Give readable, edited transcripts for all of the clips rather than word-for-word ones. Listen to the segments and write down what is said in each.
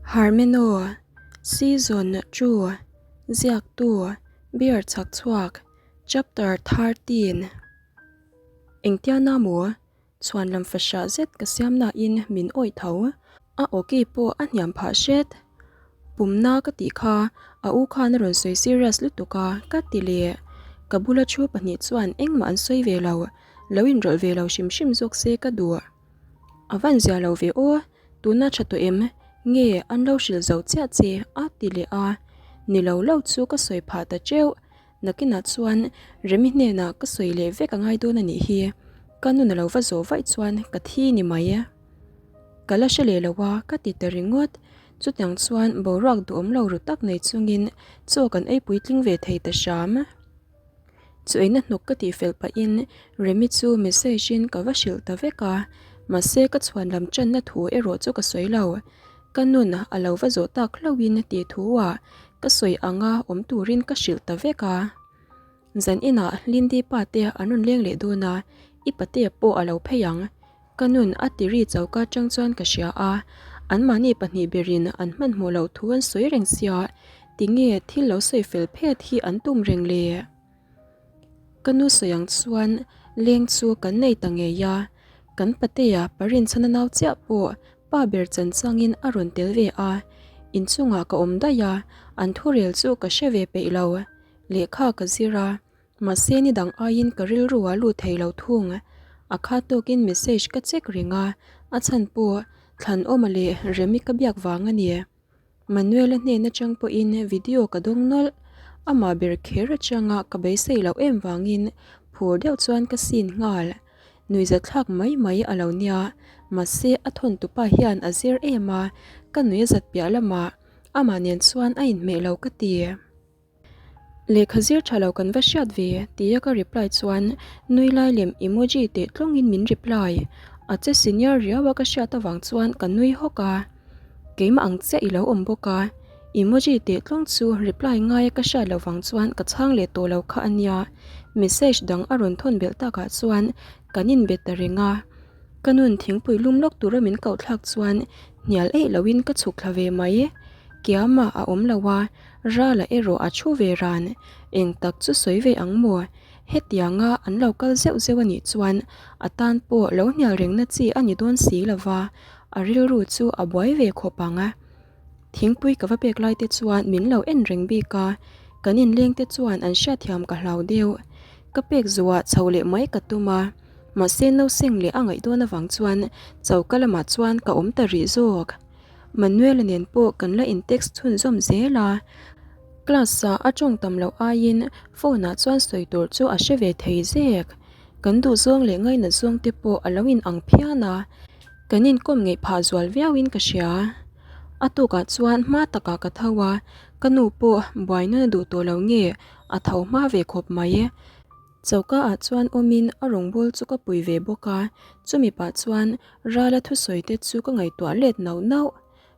Harmeno, Season 2, Ziaktu, Beer chhak chhuak, Chapter 13. Engtiana maw? Chhuan lam fahrah zet ka siam nain min awih tho. A awki pawh a hniam phah hret. Pumna ka tih kha a u khan a rawn sawi serious lutuk a, ka ti leh. Ka bula thu pahnih chuan engmah an sawi ve lo, lo inrawlh ve lo hrim hrim zawk se ka duh. A van zia lo ve aw, tuna tha tawh em? Nge an lo hrilh zo chiah che? a ti leh a. Ni lo lo chu ka sawi phah ta teuh. Nakinah chuan Remi hnenah ka sawi leh vek a ngai dawn a nih hi. Ka nun a lo va zawh vaih chuan ka thi ni mai e. Ka la hre leh lo a, ka ti ta ringawt. Chutiang chuan boruak duhawm lo ru tak nei chungin chaw kan ei puitling ve thei ta hram. Chu eina hnawk ka tih fel pahin Remi chu message in ka va hrilh ta vek a, mahse ka chhuan lam tanna thu erawh chu ka sawi lo. Ka nun a lo va zawh tak hlauhin tih thu ah ka sawi anga awm turin ka hrilh ta vek a. Zan inah Lindy pa te an rawn leng leh dawn a, i patea pawh a lo phei ang. Ka nun a ti ri choka atang chuan ka hria a, anmahni pahnih berin an hmanhmawh loh thu an sawi reng sia, tinge thil lo sawi fel phet hi an tum reng le? Ka nu sawi ang chuan leng chu kan nei ta ngei a, kan patea parinchhana nau chiah pawh pa ber chan changin a rawn tel ve a, inchungah ka awm daih a, an thurel chu ka hre ve peih lo. Lehkha ka zir a, mahse ni dang aiin ka rilru a lut thei lo thung. A khat tawkin message ka check reng a, a chhan pawh Thlanawma leh Remi ka biak vang a ni. Manuel-a hnen atang pawhin video ka dawng nawlh. Amah ber kher atanga ka beisei loh em vangin phur deuh chuan ka sin nghal. Nuihzatthlak mai mai a lo nia, mahse a thawntupa hian a zir em a, ka nuih a zat piah lamah amah nen chuan a inhmeh lo ka ti. Lehkha zir tha lo kan va hriat ve tia ka reply chuan nui lai lem emoji teh tlawngin min reply. A che senior riau a ka hriat avang chuan ka nui hawk a. Keimah ang chiah i lo awm bawk a, emoji teh tlawng chu reply ngai a ka hriat loh vang chuan ka chhang leh tawh lo kha a nia. Message dang a rawn thawn belh takah chuan kan inbe ta reng a. Ka nun thingpui lum lawk tura min koh thlak chuan hnial eih loin ka chhuk thla ve mai. Kiama a awm lo a, Rala erawh a thu ve ran. Eng tak chu sawi ve ang maw? Hetianga an lo kal zeuh zeuh a nih chuan a tan pawh lo hnial rengna chi a ni dawn si lo va, a rilru chu a buai ve khawp ang. Thingpui ka va pek lai te chuan min lo en reng bik a, kan inleng te chuan an hriatthiam ka hlau deuh. Ka pek zuah chho leh mai ka tum a, mahse nauseng leh a ngaih dawn avang chuan choka lamah chuan ka awm ta rih zawk. Manuel-a nen pawh kan la in text chhunzawm zel a, class ah a tawng tam loh aiin phone ah chuan sawi tur chu a hre ve thei zek. Kan duhzawng leh ngainat zawng te pawh a lo in ang phian a, kan inkawm ngeih phah zual viau in ka hria. A tukah chuan hma takah ka tho a, ka nu pawh buaina na duh tawh lo nge a tho hma ve khawp mai. Choka ah chuan awmin a rawngbâwl chu ka pui ve bawk a, chumi pah chuan Rala thusawi te chu ka ngaihtuah let nauh nauh.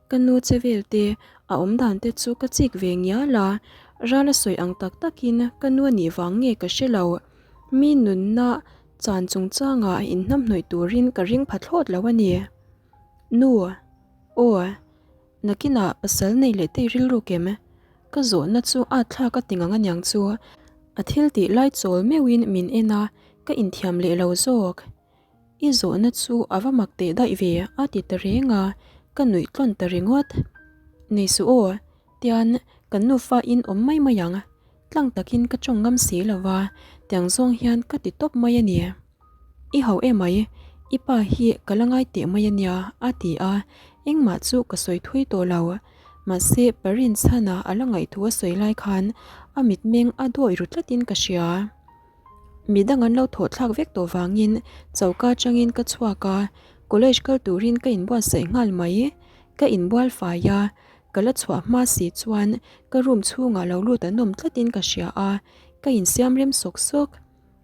Ka nu che vel te, a awm dan te chu ka chik ve ngial a, Rala sawi ang tak takin ka nu a nih vang nge ka hre lo. Mi nunna chan chungchangah inhnamhnawih turin ka ring pha thlawt lo a ni. Nu. Aw. Nakinah pasal nei leh tei rilru kem ka zawhna chu at thlak a ti ngang aniang chu a thil tih lai chawl meuhin min en a, ka inthiam leh lo zawk. I zawhna chu a va mak teh daih ve a ti ta reng a, ka nuih tlawn ta ringawt. Nei suh aw, tian kan nufa in awm mai mai ang, tlang takin ka tawng ngam si lo va, tiang zawng hian ka ti tawp mai a ni. I ho emai, i pa hi ka la ngai teh mai ania a ti a, engmah chu ka sawi thui tawh lo. Mahse Parin chhana a la ngaihtuah a sawi lai khan a mitmeng a dawi ru tlatin ka hria. Midang an lo thawh thlak vek tawh vangin choka atangin ka chhuak a, college kal turin ka inbuatsaih nghal mai. Ka inbual fai a, ka la chhuah hma si chuan ka room chhungah lo lut an awm tlatin ka hria a, ka insiam rem sawk sawk.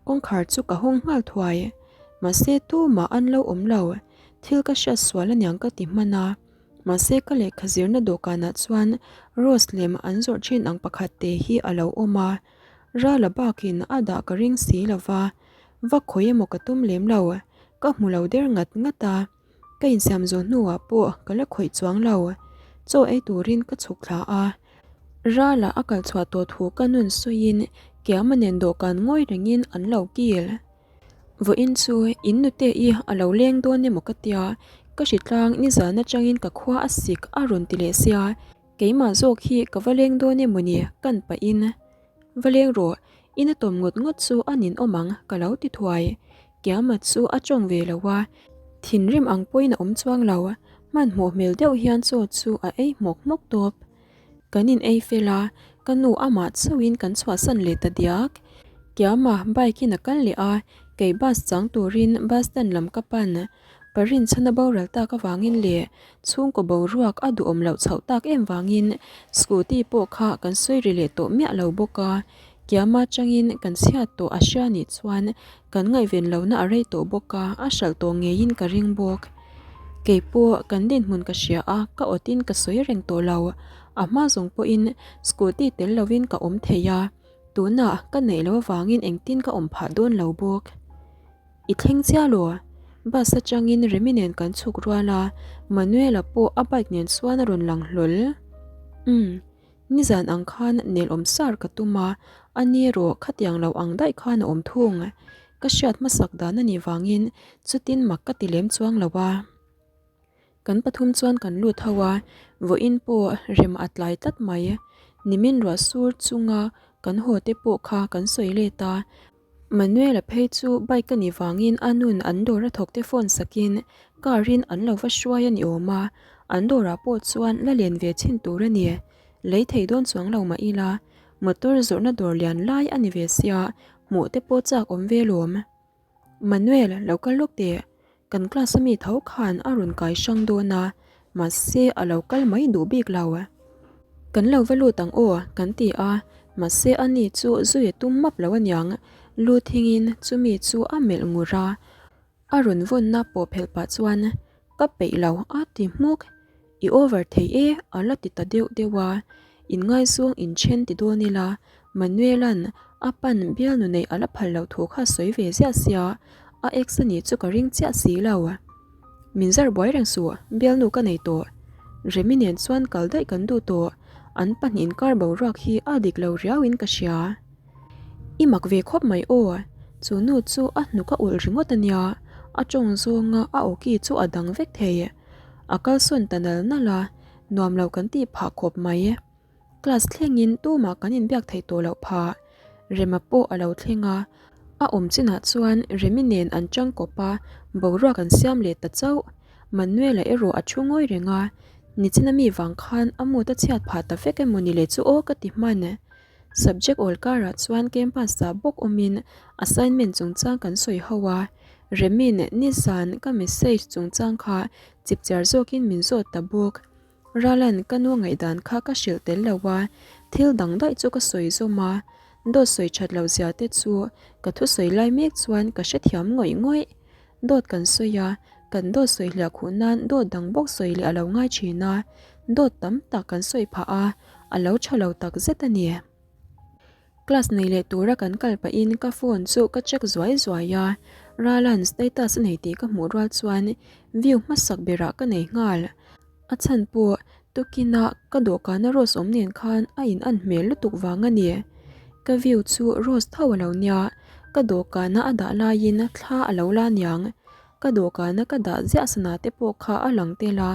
Kawngkhar chu ka hawng nghal thuai. Mahse tumah an lo awm lo. Thil ka hriat sual aniang ka ti hman a. Mahse ka lehkha zirna dawhkanah chuan rose lem an zawrh thin ang pakhat te hi a lo awm a. Rala bakin a dah ka ring si lo va. Va khawi emaw ka tum lem lo. Ka hmu lo der ngat ngat a. Ka insiam zawh hnuah pawh ka la khawih chuang lo. Chaw ei turin ka chhuk thla a. Rala a kal chhuah tawh thu ka nun sawiin Kiama nen dawhkan ngawi rengin an lo kil. Vawiin chu in nute i a lo leng dawn emaw ka tia, ka hritlang nizan atangin ka khua a sik a rawn ti leh sia, keimah zawk hi ka va leng dawn emaw ni kan pahin. Va leng rawh, in a tawm ngawt ngawt chu a ninawm ang ka lo ti thuai. Kiama chu a tawng ve lo a, thinrim ang pawhin a awm chuang lo, hmanhmawh hmel deuh hian chaw chu a ei hmawk hmawk tawp. Kan in ei fel a, ka nu amah chauhin kan chhuahsan leh ta diak. Kiama bike in a kal leh a, kei bus chang turin bus stand lam ka pan. Pa rinchhan a boral tak avangin leh chhungkaw boruak a duhawm loh chhoh tak em vangin scooty pawh kha kan sawi ri leh tawh miah lo bawk a. Kiama changin kan chhiat tawh a hria nih chuan kan ngaihven lohna a rei tawh bawk a, a hralh tawh ngeiin ka ring bawk. Kei pawh kan dinhmun ka hria a, ka awtin ka sawi reng tawh lo. A hma zawng pawhin scooty tel lovin ka awm thei a, tunah ka neih loh avangin engtin ka awm phah dawn lo bawk. I thleng chiah lo. Bus atangin Remi nen kan chhuk rual a, Manuel-a pawh a bike nen chuan a rawn lang hlawl. Umm. Nizan ang khan nel awm sar ka tum a, a ni erawh khatiang lo ang daih khan a awm thung. Ka hriat hmasak dan a nih vangin chutin mak ka ti lem chuang lo a. Kan pathum chuan kan lut ho a, vawiin pawh rem a tlai tlat mai. Nimin ruah sur chunga kan haw te pawh kha kan sawi let a, Manuel-a phei chu bike a nih vangin a nun an dawr a thawk te phone sakin car in an lo va hruai a ni awm a, an dawrah pawh chuan la len ve chhin tur a ni. Lei thei dawn chuang lo mah ila, motor zawrhna dawr lian lai a ni ve sia, hmuh te pawh chak awm ve lawm. Manuel, lo kal lawk teh. Kan class a mi tho khan a rawn kai hrang dawn a, mahse a lo kal mai duh bik lo. Kan lo va lut ang aw kan ti a, mahse a ni chu zui a tum map lo aniang, lu thingin chumi chu a melh ngur a, a rawn vawnna pawh phelh pah chuan ka peih lo a ti hmuk. I over thei e a la ti ta deuh deuh a, inngaizawng inthen ti dawn ila Manuela'n a pan bialnu neih a la phal loh thu kha sawi ve ziah sia, a ex a nih chu ka ring chiah si lo. Min zar buai reng suh, bialnu ka nei tawh. Remi nen chuan kal daih kan duh tawh, an pahnih inkar boruak hi a dik lo riauin ka hria. I mak ve khawp mai aw, chu nu chu a hnuk a ulh ringawt a nia, a tawng zawnga a awki chu a dang vek thei. A kalsawn ta nal nal a, nuam lo kan tih phah khawp mai. Class thlengin tumah kan inbiak theih tawh loh phah. Rema pawh a lo thleng a, a awm chinah chuan Remi nen an chang kawp a, boruak an siam leh ta chauh. Manuel-a erawh a thu ngawi reng a, nichina mi vang khan a mood a chhiat phah ta vek emaw ni le chu aw ka ti hman. Subject awl karah chuan campus ah bawk awmin assignment chungchang kan sawi ho a, Remin nizan ka message chungchang kha chipchiar zawkin min zawt ta bawk. Ralan ka nu ngaihdan kha ka hrilh tel lo a, thil dang daih chu ka sawi zawm a, dawt sawi that loh zia te chu ka thusawi lai mek chuan ka hrethiam ngawih ngawih. Dawt kan sawi a, kan dawt sawi hliah khuh nan dawt dang bawk sawi leh a lo ngai thin a, dawt tam tak kan sawi phah a, a lo tha lo tak zet a ni. Class nei leh tura kan kal pahin ka phone chu ka check zuai zuai a, Ralan status a nei tih ka hmuh rual chuan view hmasak berah ka nei nghal. A chhan pawh tukina ka dawhkana rose awm nen khan a in an hmel lutuk vang a ni. Ka view chu rose tho a lo nia, ka dawhkana a dah laiin thla a lo la niang. Ka dawhkana ka dah ziah sana te pawh kha a lang tel a.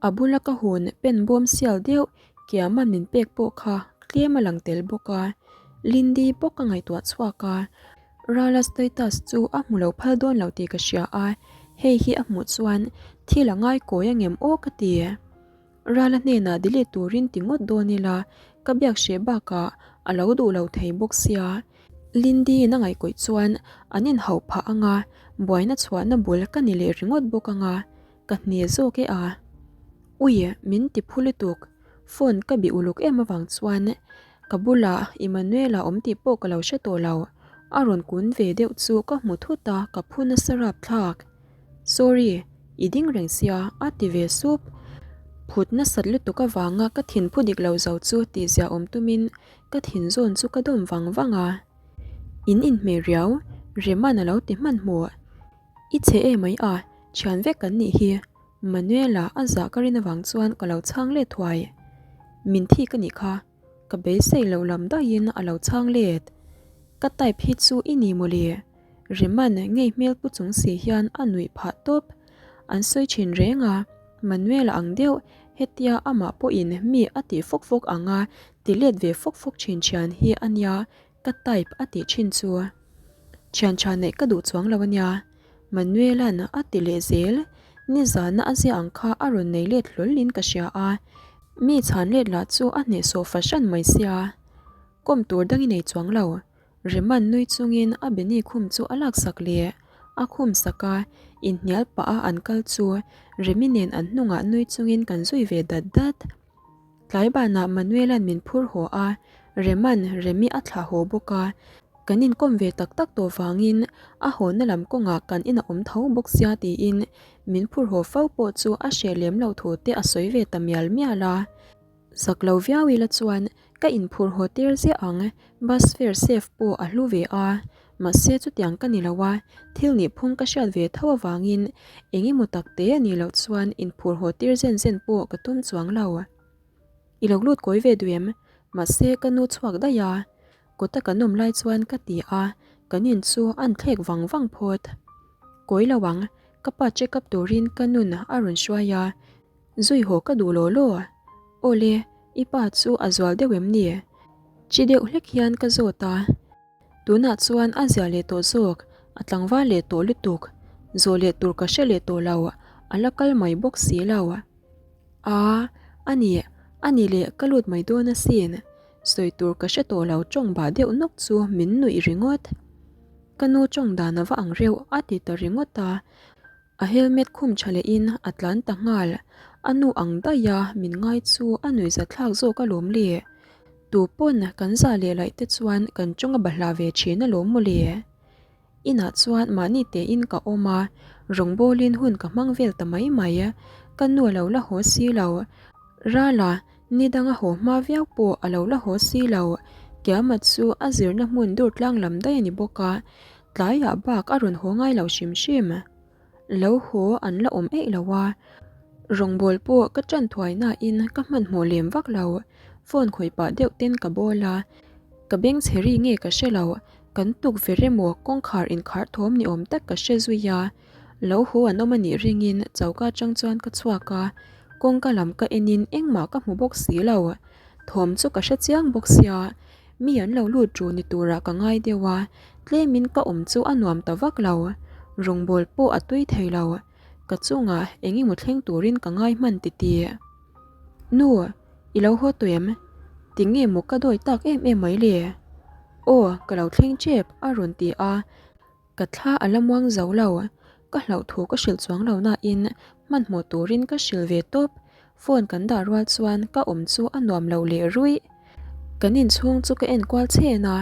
A bula ka hun pen bawm sial deuh Kiama min pek pawh kha tlem a lang tel bawk a, Lindy bawk ka ngaihtuah chhuak a, Rala status chu a hmu lo phal dawn lo tih ka hria a, hei hi a hmuh chuan thil a ngai kawi a ngem aw ka ti. Rala hnenah delete turin ti ngawt dawn ila ka biak hreh bakah a lo duh lo thei bawk sia. Lindy-in a ngaihkawih chuan an inhauh phah ang a, buaina chhuahna bul ka ni leh ringawt bawk ang a, Ka hne zawk e a. Ui, min ti phu lutuk. Phone ka bih uluk em avang chuan ka bulah Emmanuel-a awm tih pawh ka lo hre tawh lo. A rawn kun ve deuh chu ka hmu thut a, ka phu nasa rapthlak. Sorry, i ding reng sia, a ti ve sup. Phut nasat lutuk avanga ka thin phu dik lo zo chu tihzia awm tumin ka thin zawn chu ka dawm vang vang a. In inhmeh riau, Rema'n a lo ti hmanhmawh. I chhe e mai a, thian vek kan nih hi. Manuela a zah ka rin avang chuan ka lo chhang let thuai. Min thik a nih kha. Ka beisei loh lam daihin a lo chhang let. Ka type hi chu i ni mawle. Reman ngei hmel pu chung si hian a nuih phah tawp. An sawi thin reng a, Manuela ang deuh hetia amah pawhin mi a tih fawk fawk ang a ti let ve fawk fawk thin thian hi a nia ka type a tih thin chu. Thian tha neih ka duh chuang lo a nia. Manuela'n a ti leh zel. Nizana a zia ang kha a rawn nei let hlawl in ka hria a. Mi chhan let lah chu a hnehsawh fahran mai sia. Kawm tur dang i nei chuang lo. Reman nui chungin a Benny khum chu a laksak leh a khum sak a, inhnial pah a an kal chu Remi nen an hnungah nui chungin kan zui ve dat dat. Tlai banah Manuela'n min phur haw a, Rema'n Remi a thlah haw bawk a. Kan inkawm ve tak tak tawh vangin a hawna lam kawngah kan in a awm tho bawk sia tiin min phur haw fo pawh chu a hreh lem loh thu te a sawi ve ta mial mial a. Zak lo viau ila chuan ka inphur haw tir ziah ang, bus fare safe pawh a hlu ve a, mahse chutiang ka ni lo a, thil nih phung ka hriat ve tho avangin eng emaw tak te a nih loh chuan inphur haw tir zen zen pawh ka tum chuang lo. I lo lut kawi ve duh em? Mahse ka nu chhuak daih a, kawta kan awm lai chuan ka ti a, kan in chu an thlek vang vang phawt. Kawi lo ang, ka pa check up turin ka nun a rawn hruai a, Zui haw ka duh law law. Awle, i pa chu a zual deuh em ni? Chi deuh hlek hian ka zawt a. Tunah chuan a zia leh tawh zawk, a tlangval leh tawh lutuk. Zawh leh tur ka hre leh tawh lo, a la kal mai bawk si lo. Aa, a ni, a ni leh ka lut mai dawn asin. Sawi tur ka hre tawh lo tawng bah deuh nawk chu min nuih ringawt. Ka nu tawng dan a va ang reuh a ti ta ringawt a. A helmet khum tha lehin a tlan ta nghal. A nu ang daih a min ngai chu a nuihza thlak zawk alawm le. Tu pawn kan za leh laih te chuan kan tawng a bahla ve thin alawm mawle. Inah chuan mahni tein ka awm a, rawngbawlin hun ka hmang vel ta mai mai. Ka nu a lo la haw si lo. Rala, ni danga haw hma viau pawh a lo la haw si lo. Kiama chu a zirna hmun dur tlang lam daih a ni bawk a, Tlaiah bak a rawn haw ngai lo hrim hrim. Lo haw an la awm eih lo a, rawngbâwl pawh ka ṭan thuai nain ka hmanhmawh lem vak lo. Phone khawih pah deuh ten ka bawl a, ka beng chhe ri nge ka hre lo, kan tukverh emaw kawngkhar inkhar thawm ni awm tak ka hre zui a. Lo haw an awm a nih ringin choka aṭang chuan ka chhuak a, kawngka lam ka enin engmah ka hmu bawk si lo. Thawm chu ka hre chiang bawk sia, Mi an lo lut ru ni turah ka ngai deuh a, tlemin ka awm chu a nuam ta vak lo. Rawngbâwl pawh a tui thei lo. Ka chungah eng emaw thleng turin ka ngai hman titi. Nu, i lo haw tawh em? Tinge maw ka dawi tak em em mai le? Aw, ka lo thleng tep, a rawn ti a. Ka thla a la muang zo lo, ka hlauh thu ka hrilh chuang lo nain hmanhmawh turin ka hrilh ve tawp. Phone kan dah rual chuan ka awm chu a nuam lo leh ruih. Kan inchhung chu ka en kual chhen a,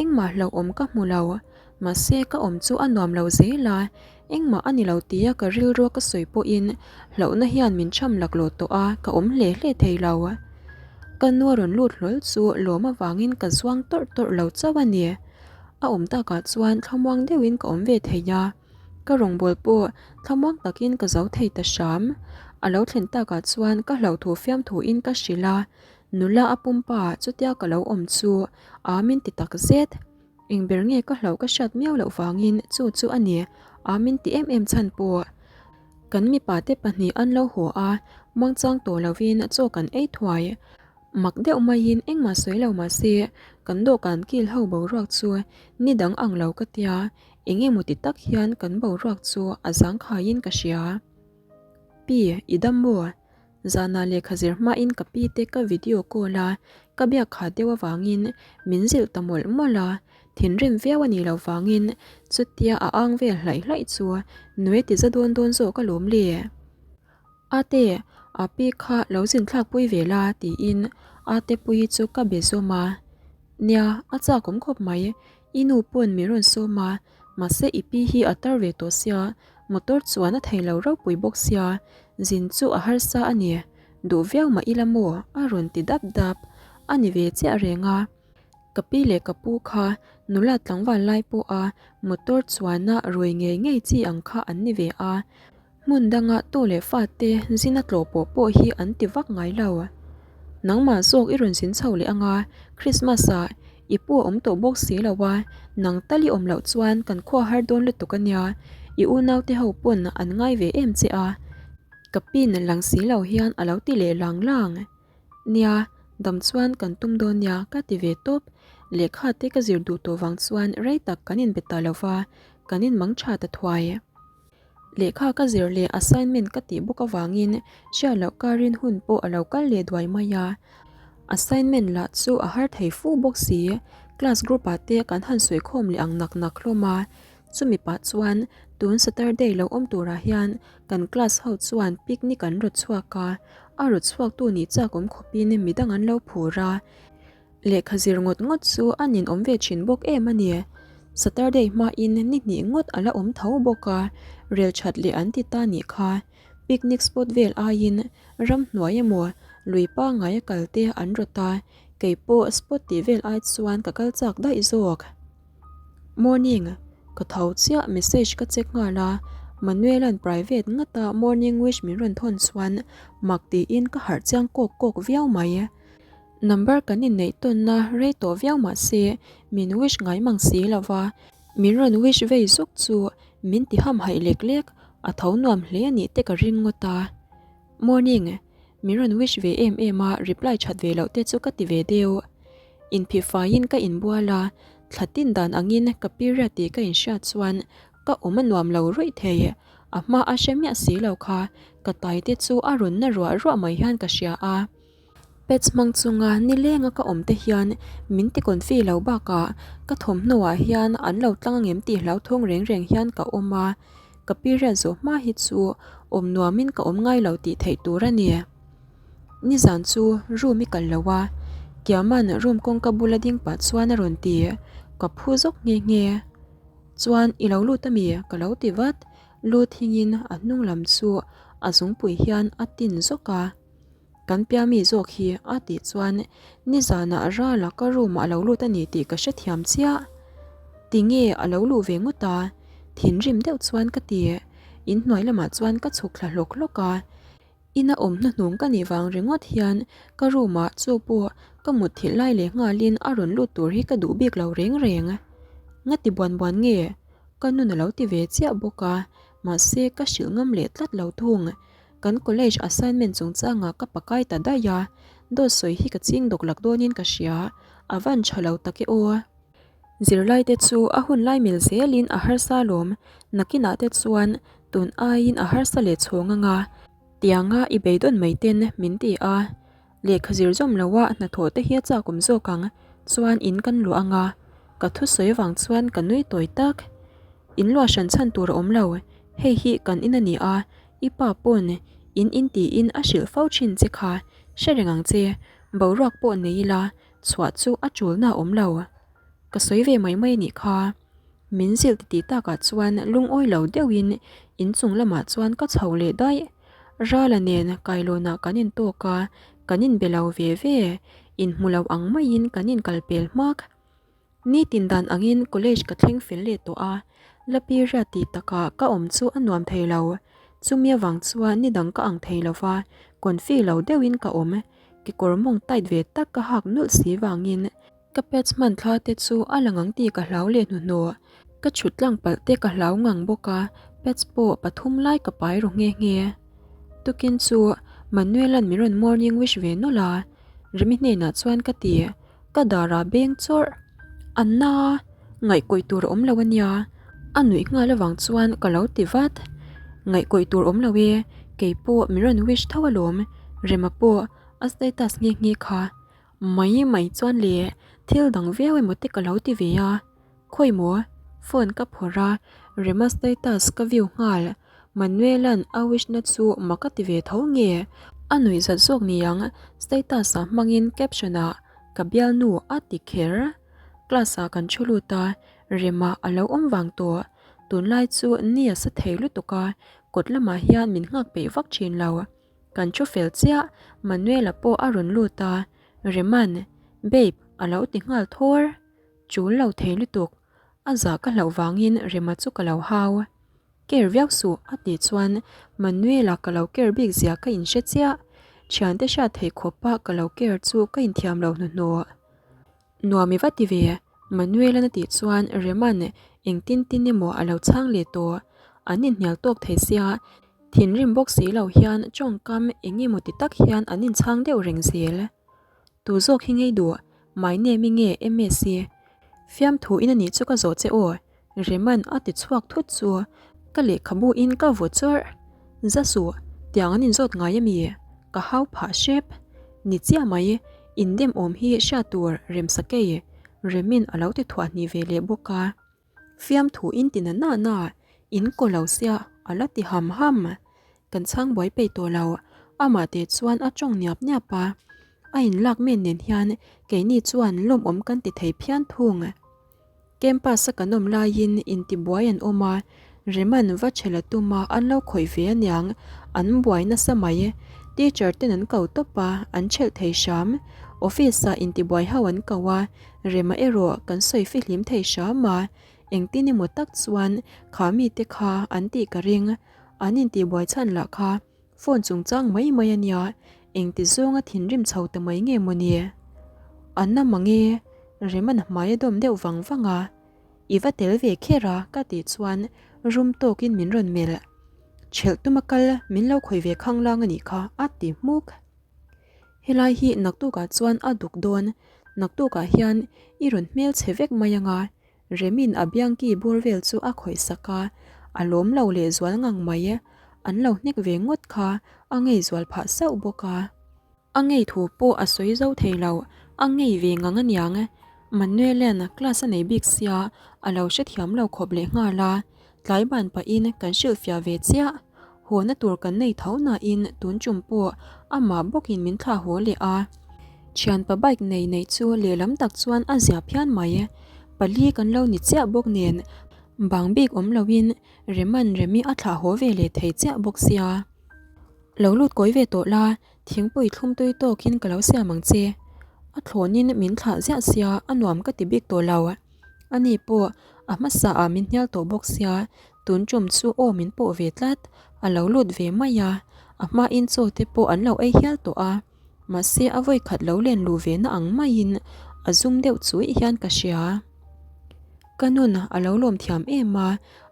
engmah hlauhawm ka hmu lo. Mahse ka awm chu a nuam lo zel a, engmah a ni lo tia ka rilrua ka sawi pawhin hlauhna hian min cham laklawh tawh a, ka awm hle hle thei lo. Ka nu a rawn lut hlawl chu lawm avangin ka zuang tawrh tawrh lo chauh a ni. A awm takah chuan thlamuang deuhin ka awm ve thei a, ka rawngbâwl pawh thlamuang takin ka zo thei ta hram. A lo thlen takah chuan ka hlauhthu fiamthuin ka hrilh a, nula a pumpa chutia ka lo awm chu a min ti tak zet. Eng ber nge ka hlauh ka hriat miau loh vangin chu chu a ni, a min ti em em chhan pawh. Kan mipa te pahnih an lo haw a, muangchang tawh lovin chaw kan ei thuai. Mak deuh maiin engmah sawi lo mah se, kan dawhkan kil ho boruak chu ni dang ang lo ka tia, eng emaw ti tak hian kan boruak chu a zangkhaiin ka hria. Pi, i dam maw? Zanah lehkha zir hmain ka pi te ka video call a, ka biak khat deuh avangin min zilh ta mawlh mawlh a, thinrim viau a nih loh vangin chutia a ang vel hlaih hlaih chu nui ti za dawn dawn zawk alawm le. Ate, Api kha lo zin thlak pui ve la tiin Ate Puii chu ka be zawm a. Nia, a chak awm khawp mai, i nu pawn min rawn sawm a, mahse i pi hi a tar ve tawh sia, motor chuan a thei lo ropui bawk sia, zin chu a harsa a ni, duh viau mah ila maw a rawn ti dap dap, a ni ve chiah reng a. Ka pi leh ka pu kha nula tlangval lai pawha motor chuana rui ngei ngei chi ang kha an ni ve a. Hmun danga tu leh fate zina tlawh pawh pawh hi an ti vak ngai lo. Nangmah zawk i rawn zin chho leh anga Christmas ah i pu a awm tawh bawk si lo a, nang tal i awm loh chuan kan khua har dawn lutuk a nia, i unaute ho pawn an ngai ve em che a. Ka pin lang si lo hian a lo ti leh lang lang. Nia, dam chuan kan tum dawn nia ka ti ve tawp. Lehkha te ka zir duh tawh vang chuan rei tak kan inbe ta lo va, kan inmang tha ta thuai. Lehkha ka zir leh assignment ka tih bawk avangin hriat loh karin hun pawh a lo kal leh duai mai a. Assignment lah chu a har thei fu bawk si, class group ah te kan han sawi khawm leh ang nak nak hlawm a. Chumi pah chuan tun Saturday lo awm turah hian kan class ho chuan picnic an rawt chhuak a, a rawt chhuaktu nih chak awm khawpin midang an lo phur a. Lehkha zir ngawt ngawt chu a nin awm ve thin bawk em a ni. Saturday hmain ni hnih ngawt a la awm tho bawk a, rel that leh an ti ta nih kha. Picnic spot vel aiin ramhnuai emaw lui pangngai a kal te an rawt a, kei pawh spot tih vel ai chuan ka kal chak daih zawk. Morning, ka tho chiah message ka check nghal a, Manuel-a'n private ngata morning wish min rawn thawn chuan mak tiin ka harh chiang kawk kawk viau mai. Number kan inneih tawnna rei tawh viau mah se min wish ngai mang si lo va, min rawn wish vei zuk chu min ti hamhaih lek lek, a tho nuam hle a nih te ka ring ngawt a. Morning, min rawn wish ve em em a reply that ve loh te chu ka ti ve deuh. Inphih faiin ka inbual a, thla tin dan angin ka period tih ka inhriat chuan ka awm a nuam lo ruih thei, a hma a hre miah si lo kha ka tai te chu a rawn na ruah ruah mai hian ka hria a. Pets hmang chunga nilenga ka awm te hian min ti confi lo bakah ka thawmhnaw ah hian an lo tlang angem tih hlauthawng reng reng hian ka awm a, ka period zawh hma hi chu awm nuamin ka awm ngai lo tih theih tur a ni. Nizan chu room i kal lo a, Kiama'n room kawngka bula ding pah chuan a rawn ti, ka phu zawk nghe nghe. Chuan i lo lut ami? Ka lo ti vat, lu thingin a hnung lam chu a zungpui hian a tin zawk a. Kan piami zawk hi a tih chuan nizanah Rala ka room ah a lo lut a ni tih ka hrethiam chiah. Tinge a lo luh ve ngawt a? Thinrim deuh chuan ka ti. Inhnuai lamah chuan ka chhuk thla hlawk hlawk a. Ina awm hnuhnung ka nih vang ringawt hian ka room ah chu pawh ka mutthilh lai leh nghalin a rawn lut tur hi ka duh bik lo reng reng. Ngati buan buan nge? Ka nun a lo ti ve chiah bawk a, mahse ka hrilh ngam leh tlat lo thung. Kan college assignment chungchangah ka pakai ta daih a, dawt sawi hi ka ching dawk lak dawnin ka hria, a van tha lo tak e aw. Zirlai te chu a hun lai mil zelin a harsa lawm, nakinah te chuan tun aiin a harsa leh chhawng anga, tianga i beidawn mai ten min ti a, lehkha zir zawm loha hnathawh te hi a chak awm zawk ang, chuan in kan luah anga, ka thusawi avang chuan ka nui tawi tak. In luah hran chhan tur a awm lo, hei hi kan in a ni a, I pa pawn in in tiin a hrilh fo thin che kha, hre reng ang che, boruak pawh nei ila chhuah chu a tulna a awm lo. Ka sawi ve mai mai anih kha. Min zilh titih takah chuan lungawi lo deuhin inchung lamah chuan ka chho leh daih. Rala nen kailawnah kan intawk a, kan inbe lo ve ve, inhmu lo ang maiin kan inkalpel hmak. Nitin dan angin college ka thleng fel leh tawh a, la period tih takah ka awm chu a nuam thei lo. Chumi avang chuan nidang ka ang thei lo va, confi lo deuhin ka awm. Kekawr mawng tight ve tak ka hak nulh si vangin ka pads hman thla te chu a lang ang tih ka hlau leh hnuhnawh. Ka chhut tlang palh te ka hlau ngang bawk a, pads pawh pathum lai ka pai ru nghe nghe. Tukin chu Manuel-a'n min rawn morning wish ve nawlh a, Remi hnenah chuan ka ti. Ka darah beng chawrh. Anna, ngaihkawih tur a awm lo a nia. A nuih nghal avang chuan ka lo ti vat. Ngaihkawih tur awm lo e, kei pawh min rawn wish tho alawm, Rema pawh a status nghe nghe kha. Mai mai chuan le, thil dang viau emaw te ka lo ti ve a. Khawi maw? Phone ka phawrh a, Rema status ka view nghal. Manuela'n a wish na chu mak a ti ve tho nge? A nuih zat zawk niang, status ah hmangin caption ah ka bialnu a ti kher. Class ah kan thu lut a, Rema a lo awm vang tawh. Tunlai chu ni a sa thei lutuk a, kawt lamah hian min nghak peih vak thin lo. Kan thu fel chiah, Manuela pawh a rawn lut a, Rema'n, Babe, a lo ti nghal thawr. Chul lo thei lutuk, a zah ka hlauh vangin Rema chu ka lo hau. Care viau suh a tih chuan Manuela ka lo care bik zia ka inhre chiah. Thiante hriat theih khawpa ka lo care chu ka inthiam lo hnuhnawh. Nuam i va ti ve, Manuel-an a tih chuan Rema'n engtin tin emaw a lo chhang leh tawh. An inhnial tawk thei sia, thinrim bawk si lo hian tawngkam eng emaw ti tak hian an inchhang deuh reng zel. Tu zawk hi ngei duh, my name i nge MS i? Fiamthu in a nih chu ka zawh che aw, Reman a ti chhuak thut chu ka lehkhabu in ka vaw chawrh. Za suh, tiang an inzawt ngai a mi? Ka hau phah hrep. Ni chiah mai, indem awm hi hriat tur Remsakei, Remin a lo ti thuah hnih ve leh bawk a. Fiamthu in ti na na na, in kaw lo sia a la ti ham ham. Kan chhang buai peih tawh lo, amah teh chuan a tawng niap niap a. A inlak men nen hian keini chuan lawmawm kan ti thei phian thung. Campus a kan awm laiin intibuai an awm a, Reman va chhela tum a an lo khawih ve aniang, an buai nasa mai. Teacher ten an ko tawp a, an chhelh thei hram. Office ah intibuai ho an ko a, Rema erawh kan sawi fihlim thei hram a, engtin emaw tak chuan kha mite kha an tih ka ring, an intibuai chhan lah kha. Phone chungchang mai mai a nia, engti zawnga thinrim chho ta mai nge maw ni? An na mang e, Rema'n hmai a dawm deuh vang vang a, I va tel ve kher a ka tih chuan rum tawkin min rawn melh. Chhelh tuma kal min lo khawih ve khanglang a nih kha a ti hmuk. Helai hi naktukah chuan a duk dawn, naktukah hian i rawn hmel chhe vek mai anga Remin a biangki bur vel chu a khawih sak a, a lawm lo leh zual ngang mai. An lo hnek ve ngawt kha a ngei zual phah sauh bawk a. A ngei thu pawh a sawi zo thei lo, a ngei ve ngang aniang. Manuela'n class a nei bik sia, a lo hrethiam lo khawp leh nghal a. Tlai ban pahin kan hrilhfiah ve chiah. Hawna tur kan nei tho nain tun tum pawh amah bawkin min thlah haw leh a. Thianpa bike nei nei chu lehlam tak chuan a zia phian mai. Pali kan lo ni chiah bawk nen bang bik awm loin Reman Remi a thlah haw ve leh thei chiah bawk sia. Lo lut kawi ve tawh la, thingpui thlum tui tawkin ka lo siam ang che. A thlawnin min thlah ziah sia a nuam ka ti bik tawh lo. Ani pawh a hmasa ah min hnial tawh bawk sia, tun tum chu aw min pawh ve tlat, a lo lut ve mai a, a hmain chaw te pawh an lo ei hial tawh a, mahse a vawi khat lo len luh ve na ang maiin a zum deuh chuih hian ka hria. Ka nun a lo lawm thiam em a,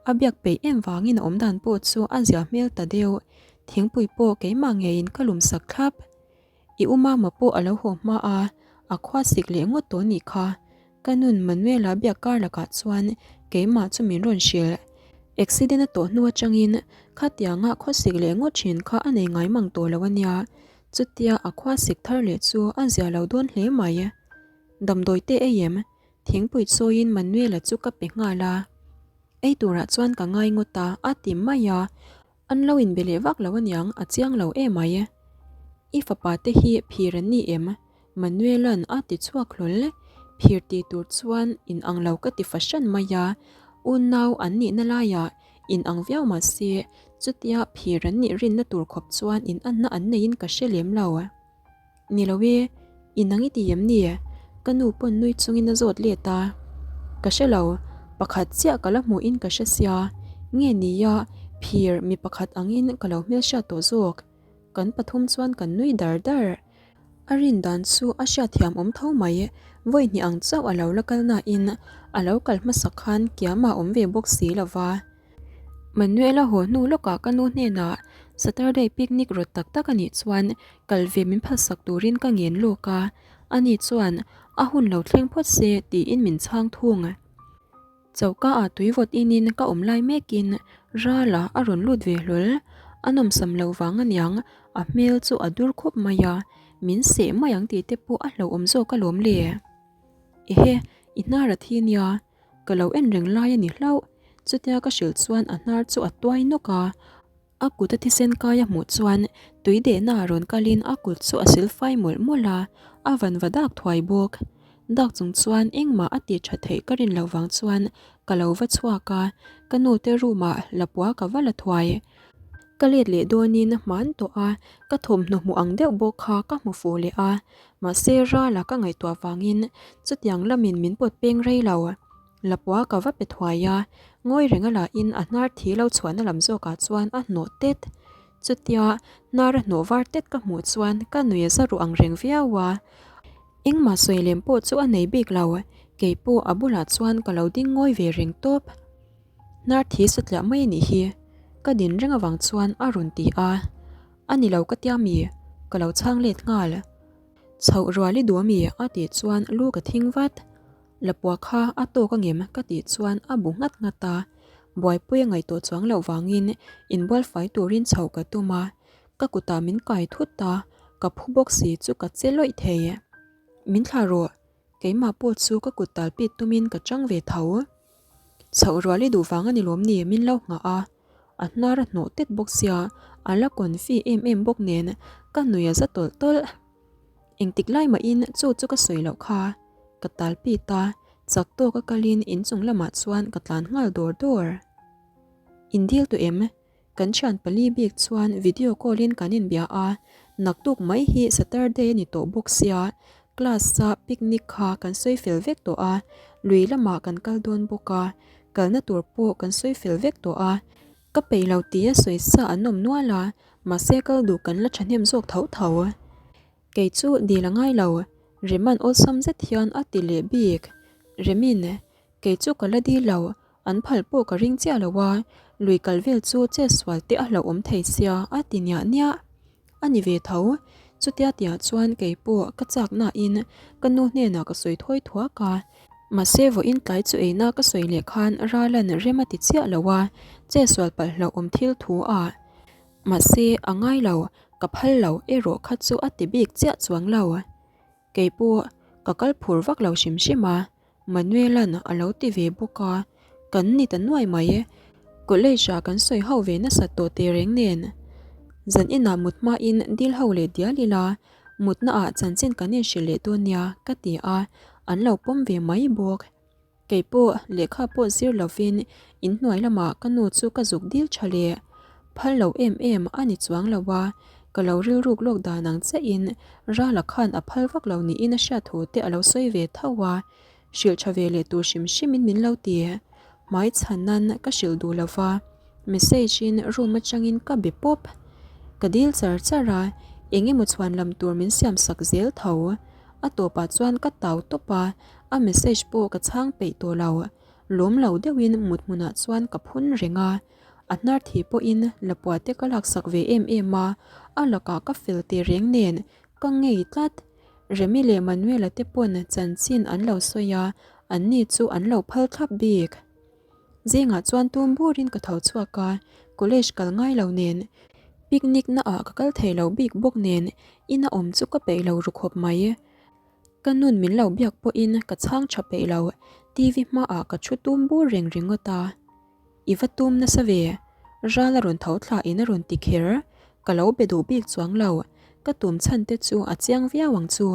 a biak peih em vangin a awm dan pawh chu a zia hmel ta deuh, thingpui pawh keimah ngeiin ka lum sak thlap. I u mama pawh a lo haw hma a, a khua sik leh ngawt tawh nih kha. Ka nun Manuela biak kar lakah chuan keimah chu min rawn hrilh. Accident a tawh hnu atangin khatianga khaw sik leh ngawt thin kha a nei ngai mang tawh lo a nia. Chutia a khua sik thar leh chu a zia lo dawn hle mai. Damdawi te ei em? Thingpui chawiin Manuela chu ka pe nghal a. Ei turah chuan ka ngai ngawt a, a ti mai a. An lo inbe leh vak lo aniang, a chiang lo em mai. I fapa te hi phir an ni em? Manuela'n a ti chhuak hlawl. Phir ti tur chuan in ang lo ka ti fahran mai a, unau an nihna laiah in ang viau mah se, chutia phir an nih rinna tur khawp chuan in anna an neiin ka hre lem lo. Ni lo e, i nang i ti em ni? Ka nu pawn nui chungin a zawt let a. Ka hre lo, pakhat chiah ka la hmuhin ka hre sia. Nge nia, phir mi pakhat angin ka lo hmelhriat tawh zawk. Kan pathum chuan kan nui dar dar. A rin dan chu a hriatthiam awm tho mai, vawi hnih ang chauh a lo la kal nain a lo kal hmasak khan kiama awm ve bawk si lo va. Manuela haw hnu lawkah ka nu hnenah Saturday picnic rawt tak tak a nih chuan kal ve min phalsak turin ka ngen lawk a, ani chuan a hun lo thleng phawt se tiin min chhang thung. Choka ah tui vawt inin ka awm lai mekin Rala a rawn lut ve hlawl, a nawmsam lo vang aniang a hmel chu a dur khawp mai a, min seh mai ang tih te pawh a hlauhawm zawk alawm le. Ehe, i hnar a thi nia, Ka lo en reng lai a ni hlauh. Chutia ka hrilh chuan a hnar chu a tuai nawk a, a kut a thisen kai a hmuh chuan tui dehna ah rawn kalin a kut chu a sil fai mawlh mawlh a, a vanva dak thuai bawk. Dak chung chuan engmah a tih tha theih ka rin loh vang chuan ka lo va chhuak a, ka nu te room ah lapua ka va la thuai. Ka let leh dawnin hman tawh a, ka thawmhnaw hmuh ang deuh bawk kha ka hmu fuh leh a, mahse Rala ka ngaihtuah vangin chutiang lamin min pawt peng rei lo. Lapua ka va pe thuai a, ngawi reng a lahin a hnar thi lo chhuahna lam zawkah chuan a hnawh tet. Chutia hnar a hnawh var tet ka hmuh chuan ka nui a za ruh ang reng viau a. Engmah sawi lem pawh chu a nei bik lo, kei pawh a bulah chuan ka lo ding ngawi ve reng tawp. Hnar thi satliah mai a nih hi, ka din reng avang chuan a rawn ti a. A ni lo ka tia mi, ka lo chhang let nghal. Chhoh rual i duh ami? a tih chuan lu ka thing vat. Lapua kha a tawk angem ka tih chuan a bu nghat nghat a, buaipui a ngaihtuah chuang loh vangin inbual fai turin chhoh ka tum a, ka kutah min kai thut a, ka phu bawk si chu ka che lawih thei. Min thlah rawh, keimah pawh chu ka kut tal pit tumin ka chang ve tho. Chhoh rual i duh vang a ni lawm ni min lo nghah a, a hnar a hnawh tet bawk sia, a la confi em em bawk nen ka nui a za tawlh tawlh. Engtik lai mahin chu chu ka sawi loh kha. Ka tal pit a, chak tawk a kalin inchung lamah chuan ka tlan nghal dawr dawr. In dil tawh em? Kan thian pali bik chuan video call in kan inbia a, naktuk mai hi Saturday a ni tawh bawk sia, class a picnic kha kan sawi fel vek tawh a, lui lamah kan kal dawn bawk a, kalna tur pawh kan sawi fel vek tawh a, Ka peih lo tia sawi sa an awm nual a, mahse kal duh kan la thahnem zawk tho tho. Kei chu dil a ngai lo, Reman awlsam zet hian a ti leh bik. Remin, kei chu ka la dil lo, an phal pawh ka ring chiah lo a, lui kal vel chu che sual te a hlauhawm thei sia a ti niah niah. A ni ve tho. Chutia tiah chuan kei pawh ka chak nain ka nu hnenah ka sawi thawi thuak a. Mahse vawiin tlai chu eina ka sawi leh khan Ralan rem a ti chiah lo a, che sual palh hlauhawm thil thu a. Mahse a ngai lo, ka phal lo erawh kha chu a ti bik chiah chuang lo. Kei pawh ka kal phur vak lo hrim hrim a, Manuela'n a lo ti ve bawk a, kan ni ta nuai mai. College ah kan sawi ho ve nasat tawh teh reng nen. Zan inah mut hmain dil ho leh dial ila, mutna ah chanchin kan inhrilh leh dawn nia ka ti a, an lo pawm ve mai bawk. Kei pawh lehkha pawh zir lovin inhnuai lamah ka nu chu ka zuk dil tha leh. Phal lo em em a ni chuang lo a, ka lo rilruk lawk dan ang chiahin Rala khan a phal vak lo niin a hriat thu te a lo sawi ve tho a, hrilh tha ve leh tur hrim hrimin min lo ti. Hmai chhan nan ka hrilh duh lo va, message in room atangin ka be pawp. Ka dil char char a, eng emaw chhuan lam tur min siam sak zel tho. A tawpah chuan ka tau tawp a, a message pawh ka chhang peih tawh lo. Lawm lo deuhin mut hmunah chuan ka phun reng a, a hnar thi pawhin lapua te ka laksak ve em em a, a lakah ka fel teh reng nen ka ngei tlat. Remi leh Manuela te pawn chanchin an lo sawi a, anni chu an lo phal thlap bik. Zingah chuan tum burin ka tho chhuak a, college kal ngai lo nen, picnic na ah ka kal thei lo bik bawk nen ina awm chu ka peih lo ru khawp mai. Ka nun min lo biak pawhin ka chhang tha peih lo, TV hmaah ka thu tum bur reng ringawt a. I va tum nasa ve, ral a rawn tho thla in a rawn ti kher, ka lo be duh bik chuang lo, ka tum chhan te chu a chiang viau ang chu.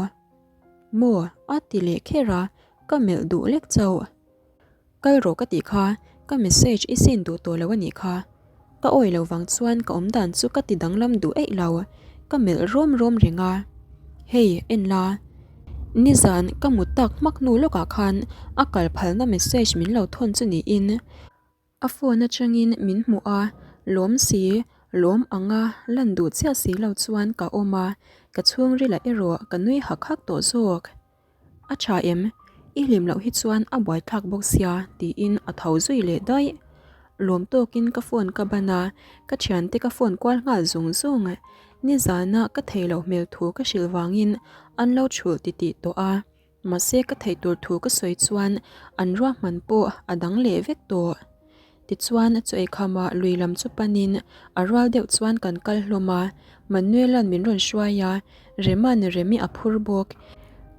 Maw? a ti leh kher a, ka melh duh lek chauh. Kal rawh ka tih kha, ka message i sin duh tawh lo a nih kha. Ka awi lo vang chuan ka awm dan chu ka ti danglam duh eih lo, ka melh rawm rawm reng a. Hei, en la. Nizan ka mut tak hmak hnu lawkah khan a kal phalna message min lo thawn chu niin. A phone atangin min hmuh a, lawm si, lawm anga lan duh chiah si lo chuan ka awm a, ka chhungrilah erawh ka nui hak hak tawh zawk. A tha em? I hlim loh hi chuan a buaithlak bawk sia tiin a tho zui leh daih. Lawm tawkin ka phone ka ban a, ka thiante ka phone kual nghal zung zung. Nizana ka thei loh hmel thu ka hrilh vangin an lo chhulh titih tawh a. Mahse ka theih tur thu ka sawi chuan an ruahman pawh a dang leh vek tawh. Tichuan chaw eikhama lui lam chu panin a rual deuh chuan kan kal hlawm a, Manuela'n min rawn hruai a, Rema'n Remi a phur bawk.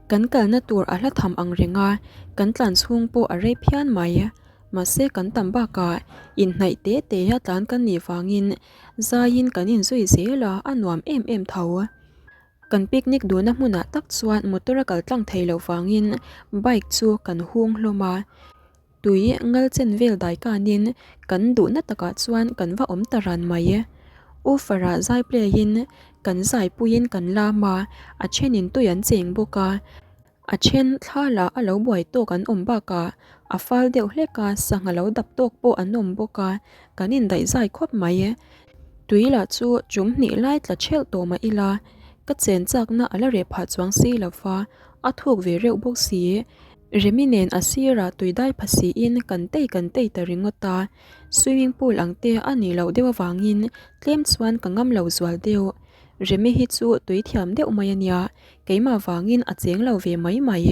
Kan kalna tur a hla tham ang reng a, kan tlan chhung pawh a rei phian mai. Mahse kan tam bakah inhnaih te te a tlan kan nih vangin zaiin kan inzui zel a, a nuam em em tho. Kan picnic duhna hmunah tak chuan motor a kal tlang thei loh vangin bike chu kan hung hlawm a, tui ngal chen vel dai kanin kan duhna takah chuan kan va awm ta ran mai. Offer-ah zai play in kan zai puiin kan lam a, a thenin tui an cheng bawk a. A then thla lah a lo buai tawk an awm bakah a fal deuh hlek a, sangha lo dap tawk pawh an awm bawk a, kan indaih zai khawp mai. Tui lah chu chum hnih lai tla thelh tawh mah ila, ka chen chakna a la reh phah chuang si lo va, a thuk ve reuh bawk si. Remi nen a sirah tui dai pha siin kan tei kan tei ta ringawt a, swimming pool ang te a nih loh deuh avangin tlem chuan ka ngam lo zual deuh. Remi hi chu tui thiam deuh mai a nia, keimah vangin a cheng lo ve mai mai.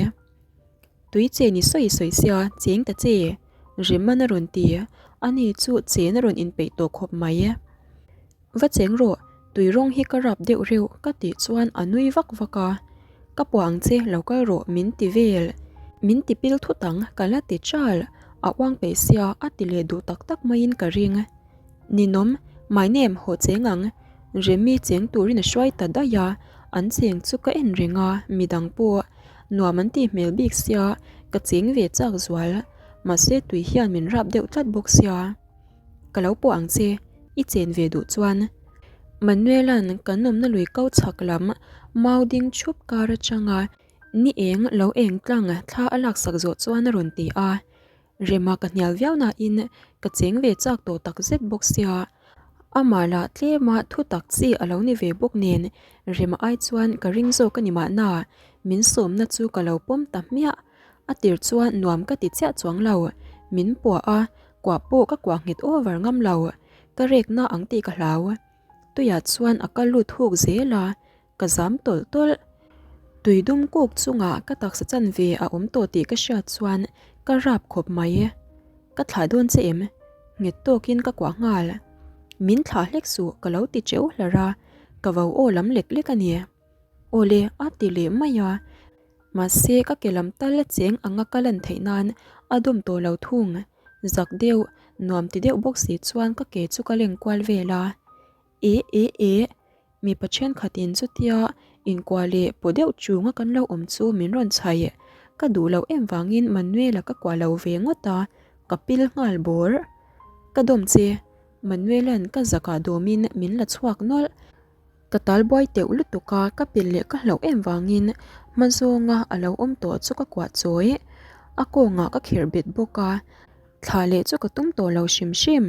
Tui che ni sawi sawi sia, cheng ta che, Reman a rawn ti, ani chu chen a rawn inpeih tawh khawp mai. Va cheng rawh, tui rawng hi ka rap deuh reuh ka tih chuan a nui vak vak a, Ka puah ang che, lo kal rawh min ti vel. Min ti pil thut ang, ka la ti chal, a uang peih sia a ti leh duh tak tak maiin ka ring. Ninawm, my name haw cheng ang, Remi cheng turin a hruai ta daih a, an cheng chu ka en reng a, midang pawh nuam an tih hmel bik sia, ka cheng ve chak zual, mahse tui hian min rap deuh tlat bawk sia. Ka lo pawh ang che, i chen ve duh chuan. Manuela'n kan awmna lui ko chhak lam mau ding thup kar atanga ni eng lo eng tlang thla a laksak zawh chuan a rawn ti a. Rema ka hnial viau nain ka cheng ve chak tawh tak zet bawk sia. Amah lah tlema thu tak chi a lo ni ve bawk nen Rema ai chuan ka ring zawk a ni mahna min sawmna chu ka lo pawm ta hmiah. A tir chuan nuam ka ti chiah chuang lo, min puah a, kuah pawh ka kuah nghet over ngam lo, ka rekna ang tih ka hlau. Tuiah chuan a kal lut huk zel a, ka zam tawlh tawlh. Tui dum kuk chungah ka taksa chanve a awm tawh tih ka hriat chuan ka rap khawp mai. Ka thlah dawn che em? Nghet tawkin ka kuah nghal. Min thlah hlek suh ka lo ti teuh hlar a, ka vo aw lam lek lek a ni. Awle a ti leh mai a. Mahse ka ke lam tal a cheng anga ka lan theih nan a dawm tawh lo thung. Zak deuh, nuam ti deuh bawk si chuan ka ke chu ka leng kual vel a. E e e, mipa thenkhatin chutia inkuah leh paw deuh chunga kan lo awm chu min rawn chhaih. Ka duh loh em vangin Manuela ka kuah lo ve ngawt a, ka pil nghal bawr. Ka dawm che, Manuela'n ka zakah dawmin min la chhuak nawlh. Ka tal buai teuh lutuk a, ka pilh leh ka hlauh em vangin hma zawnga a lo awm tawh chu ka kuah chawi. A kawngah ka kherh bet bawk a, thlah leh chu ka tum tawh lo hrim hrim.